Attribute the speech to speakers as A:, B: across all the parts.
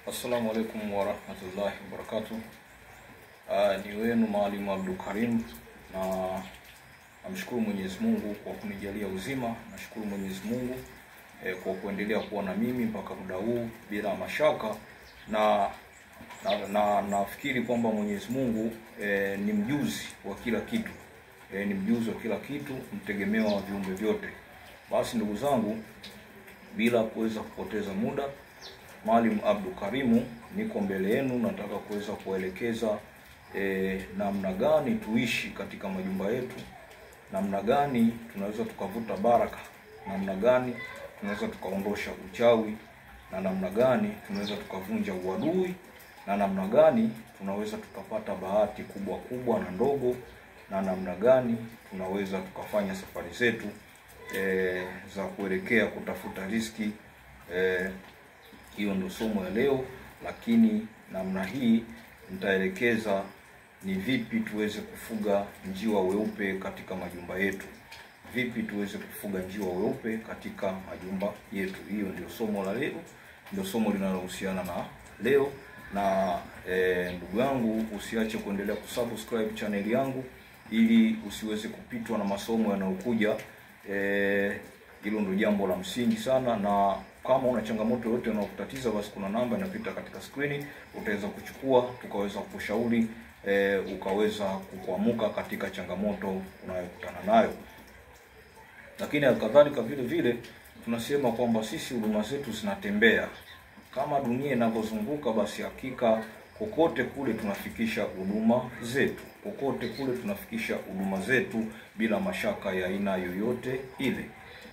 A: Assalamu alaikum warahmatullahi wabarakatuh. Ni wenu Mwalimu Abdul Karim, na namshukuru Mwenyezi Mungu kwa kunijalia uzima. Nashukuru Mwenyezi Mungu kwa kuendelea kuwa na mimi mpaka muda huu bila mashaka, na nafikiri kwamba Mwenyezi Mungu ni mjuzi wa kila kitu. Ni mjuzi wa kila kitu, mtegemewa wa viumbe vyote. Basi ndugu zangu, bila kuweza kupoteza muda, Mwalimu Abdul Karimu niko mbele yenu, nataka kuweza kuelekeza namna gani tuishi katika majumba yetu, namna gani tunaweza tukavuta baraka, namna gani tunaweza tukaondosha uchawi, na namna gani tunaweza tukavunja uadui, na namna gani tunaweza tukapata bahati kubwa kubwa na ndogo, na namna gani tunaweza tukafanya safari zetu za kuelekea kutafuta riziki. Hiyo ndio somo ya leo, lakini namna hii nitaelekeza ni vipi tuweze kufuga njiwa weupe katika majumba yetu. Vipi tuweze kufuga njiwa weupe katika majumba yetu. Hiyo ndio somo la leo, ndio somo linalohusiana na leo. Na ndugu yangu, usiache kuendelea kusubscribe channel yangu ili usiweze kupitwa na masomo yanayokuja. Hilo ndio jambo la msingi sana, na kama una changamoto yoyote inayokutatiza, basi kuna namba inapita katika screen, utaweza kuchukua tukaweza kukushauri, ukaweza kukuamuka katika changamoto unayokutana nayo. Lakini kadhalika vile vile tunasema kwamba sisi huduma zetu zinatembea kama dunia inavyozunguka, basi hakika kokote kule tunafikisha huduma zetu, kokote kule tunafikisha huduma zetu bila mashaka ya aina yoyote ile.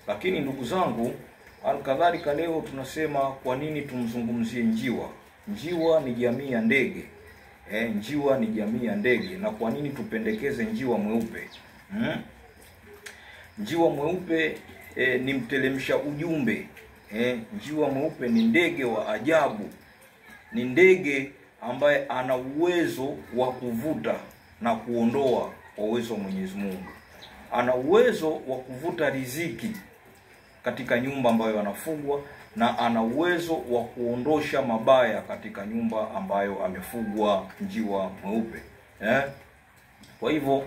A: Lakini ndugu zangu, alkadhalika leo tunasema kwa nini tumzungumzie njiwa. Njiwa ni jamii ya ndege. Njiwa ni jamii ya ndege, na kwa nini tupendekeze njiwa mweupe? Njiwa mweupe ni mtelemsha ujumbe. Njiwa mweupe ni ndege wa ajabu. Ni ndege ambaye ana uwezo wa kuvuta na kuondoa kwa uwezo wa Mwenyezi Mungu. Ana uwezo wa kuvuta riziki katika nyumba ambayo anafugwa, na ana uwezo wa kuondosha mabaya katika nyumba ambayo amefugwa njiwa mweupe. Kwa hivyo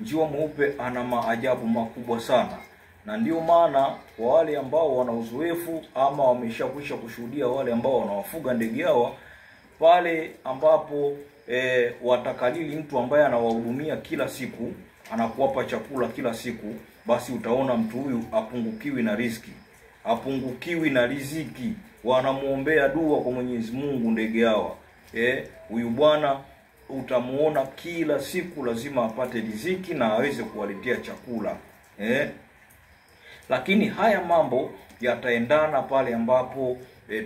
A: njiwa mweupe ana maajabu makubwa sana, na ndio maana kwa wale ambao wana uzoefu ama wameshakwisha kushuhudia wale ambao wanawafuga ndege hawa, pale ambapo watakalili mtu ambaye anawahudumia kila siku, anakuwapa chakula kila siku, basi utaona mtu huyu apungukiwi na riziki, apungukiwi na riziki. Wanamuombea dua kwa Mwenyezi Mungu ndege hawa. Huyu bwana utamuona kila siku lazima apate riziki na aweze kuwaletea chakula. Lakini haya mambo yataendana pale ambapo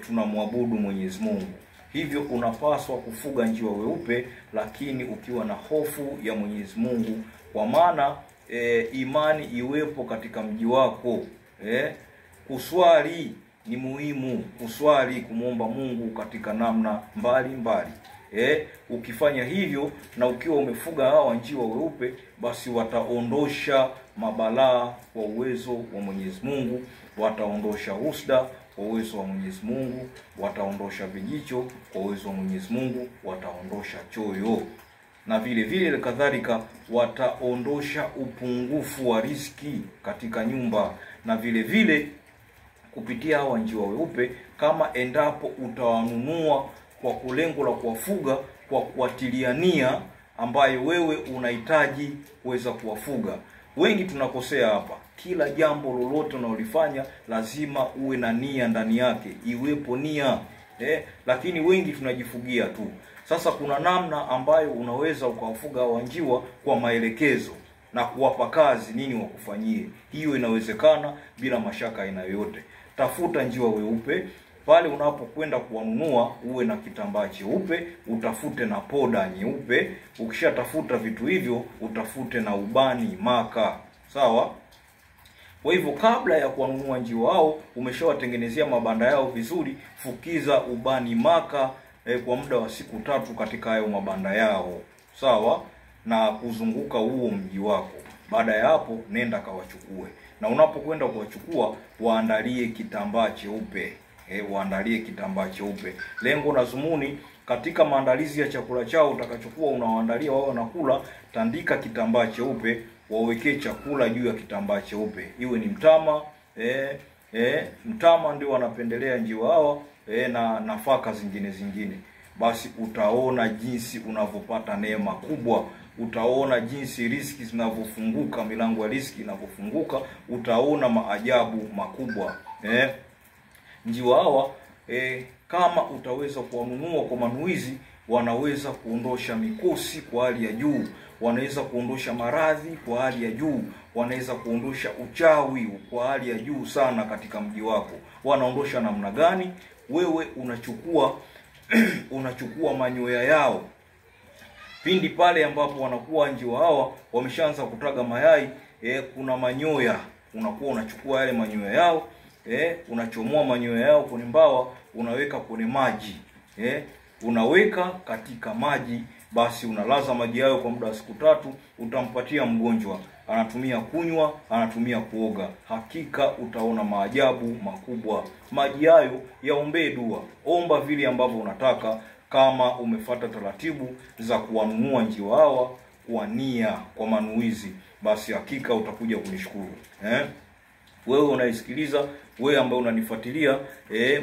A: tunamwabudu Mwenyezi Mungu. Hivyo unapaswa kufuga njiwa weupe, lakini ukiwa na hofu ya Mwenyezi Mungu, kwa maana imani iwepo katika mji wako. Kuswali ni muhimu, kuswali kumuomba Mungu katika namna mbali mbali. Ukifanya hivyo na ukiwa umefuga hawa njiwa weupe, basi wataondosha mabalaa kwa uwezo wa Mwenyezi Mungu, wataondosha husda kwa uwezo wa Mwenyezi Mungu, wataondosha vijicho kwa uwezo wa Mwenyezi Mungu, wataondosha choyo, na vile vile kadhalika wataondosha upungufu wa riziki katika nyumba. Na vile vile kupitia hawa njiwa weupe, kama endapo utawanunua kwa kulengo la kuwafuga, kwa kuatilia nia ambayo wewe unahitaji kuweza kuwafuga. Wengi tunakosea hapa. Kila jambo lolote unalofanya lazima uwe na nia ndani yake, iwepo nia. Lakini wengi tunajifugia tu. Sasa kuna namna ambayo unaweza ukawafuga hawa njiwa kwa maelekezo na kuwapa kazi nini wakufanyie. Hiyo inawezekana bila mashaka aina yoyote. Tafuta njiwa weupe. Pale unapokwenda kuwanunua uwe na kitambaa cheupe, utafute na poda nyeupe. Ukishatafuta vitu hivyo, utafute na ubani maka. Sawa? Kwa hivyo kabla ya kuwanunua njiwa hao, umeshawatengenezea mabanda yao vizuri, fukiza ubani maka kwa muda wa siku 3 katika hayo mabanda yao. Sawa? Na kuzunguka huo mji wako. Baada ya hapo nenda kawachukue. Na unapokwenda kuwachukua, waandalie kitambaa cheupe. Waandalie kitambaa cheupe. Lengo na dhumuni katika maandalizi ya chakula chao utakachokuwa unawaandalia wao wanakula, tandika kitambaa cheupe, wawekee chakula juu ya kitambaa cheupe. Iwe ni mtama, mtama ndio wanapendelea njiwa hawa, na nafaka zingine zingine. Basi utaona jinsi unavyopata neema kubwa, utaona jinsi riziki zinavyofunguka, milango ya riziki inavyofunguka, utaona maajabu makubwa. Njiwa hawa kama utaweza kuwanunua kwa manuizi, wanaweza kuondosha mikosi kwa hali ya juu, wanaweza kuondosha maradhi kwa hali ya juu, wanaweza kuondosha uchawi kwa hali ya juu sana katika mji wako. Wanaondosha namna gani? Wewe unachukua manyoya yao. Pindi pale ambapo wanakuwa njiwa hawa wameshaanza kutaga mayai, kuna manyoya, unakuwa unachukua yale manyoya yao, unachomoa manyoya yao kwenye mbawa, unaweka kwenye maji, unaweka katika maji. Basi unalaza maji hayo kwa muda wa siku 3, utampatia mgonjwa, anatumia kunywa, anatumia kuoga. Hakika utaona maajabu makubwa. Maji hayo yaombee dua, omba vile ambavyo unataka, kama umefuata taratibu za kuwanunua njiwa hawa kwa nia, kwa manuizi, basi hakika utakuja kunishukuru. Wewe unaisikiliza, wewe ambaye unanifuatilia,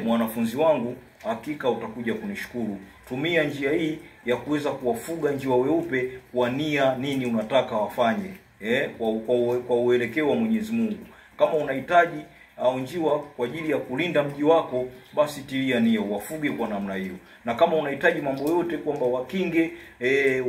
A: mwanafunzi wangu, hakika utakuja kunishukuru. Tumia njia hii ya kuweza kuwafuga njiwa weupe kwa nia, nini unataka wafanye, kwa uelekeo wa Mwenyezi Mungu. Kama unahitaji au njiwa kwa ajili ya kulinda mji wako, basi tilia nia wafuge kwa namna hiyo. Na kama unahitaji mambo yote kwamba wakinge,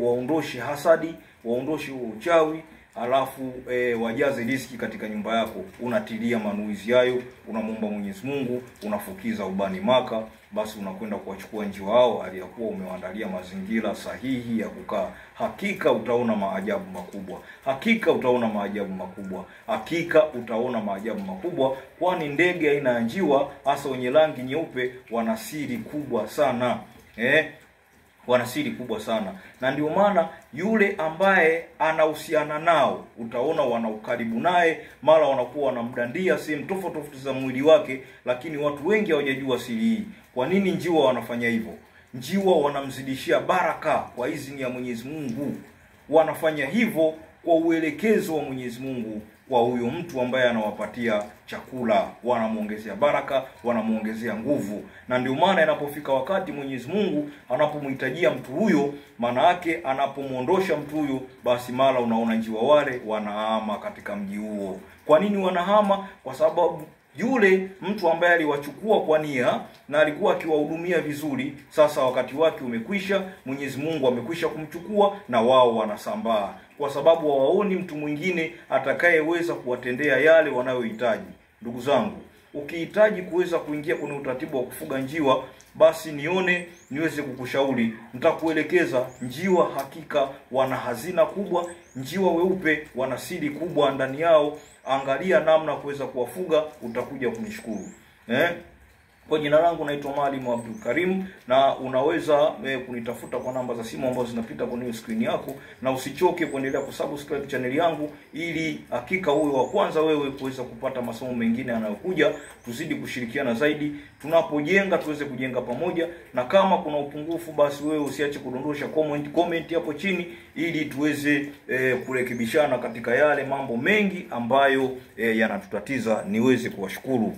A: waondoshe hasadi, waondoshe uchawi, alafu wajaze riziki katika nyumba yako, unatilia manuizi hayo, unamuomba Mwenyezi Mungu, unafukiza ubani Maka, basi unakwenda kuwachukua njiwa hao aliyakuwa umewaandalia mazingira sahihi ya kukaa. Hakika utaona maajabu makubwa. Hakika utaona maajabu makubwa. Hakika utaona maajabu makubwa, kwani ndege aina ya njiwa hasa wenye rangi nyeupe wana siri kubwa sana. Wana siri kubwa sana. Na ndio maana yule ambaye anahusiana nao utaona wana ukaribu naye, mara wanakuwa wanamdandia sehemu tofauti tofauti za mwili wake, lakini watu wengi hawajajua siri hii. Kwa nini njiwa wanafanya hivyo? Njiwa wanamzidishia baraka kwa idhini ya Mwenyezi Mungu. Wanafanya hivyo kwa uelekezo wa Mwenyezi Mungu kwa huyo mtu ambaye anawapatia chakula, wanamuongezea baraka, wanamuongezea nguvu. Na ndio maana inapofika wakati Mwenyezi Mungu anapomhitajia mtu huyo, maana yake anapomuondosha mtu huyo, basi mara unaona njiwa wale wanahama katika mji huo. Kwa nini wanahama? Kwa sababu yule mtu ambaye aliwachukua kwa nia na alikuwa akiwahudumia vizuri, sasa wakati wake umekwisha, Mwenyezi Mungu amekwisha kumchukua, na wao wanasambaa, kwa sababu hawaoni mtu mwingine atakayeweza kuwatendea yale wanayohitaji. Ndugu zangu, ukihitaji kuweza kuingia kwenye utaratibu wa kufuga njiwa, basi nione niweze kukushauri, nitakuelekeza. Njiwa hakika wana hazina kubwa, njiwa weupe wana siri kubwa ndani yao. Angalia namna kuweza kuwafuga, utakuja kunishukuru. Kwa jina langu naitwa Mwalimu Abdul Karim, na unaweza kunitafuta kwa namba za simu ambazo zinapita kwenye screen yako, na usichoke kuendelea kusubscribe channel yangu ili hakika uwe wa kwanza wewe kuweza kupata masomo mengine yanayokuja. Tuzidi kushirikiana zaidi, tunapojenga tuweze kujenga pamoja, na kama kuna upungufu basi wewe usiache kudondosha comment hapo chini ili tuweze kurekebishana katika yale mambo mengi ambayo yanatutatiza. Niweze kuwashukuru.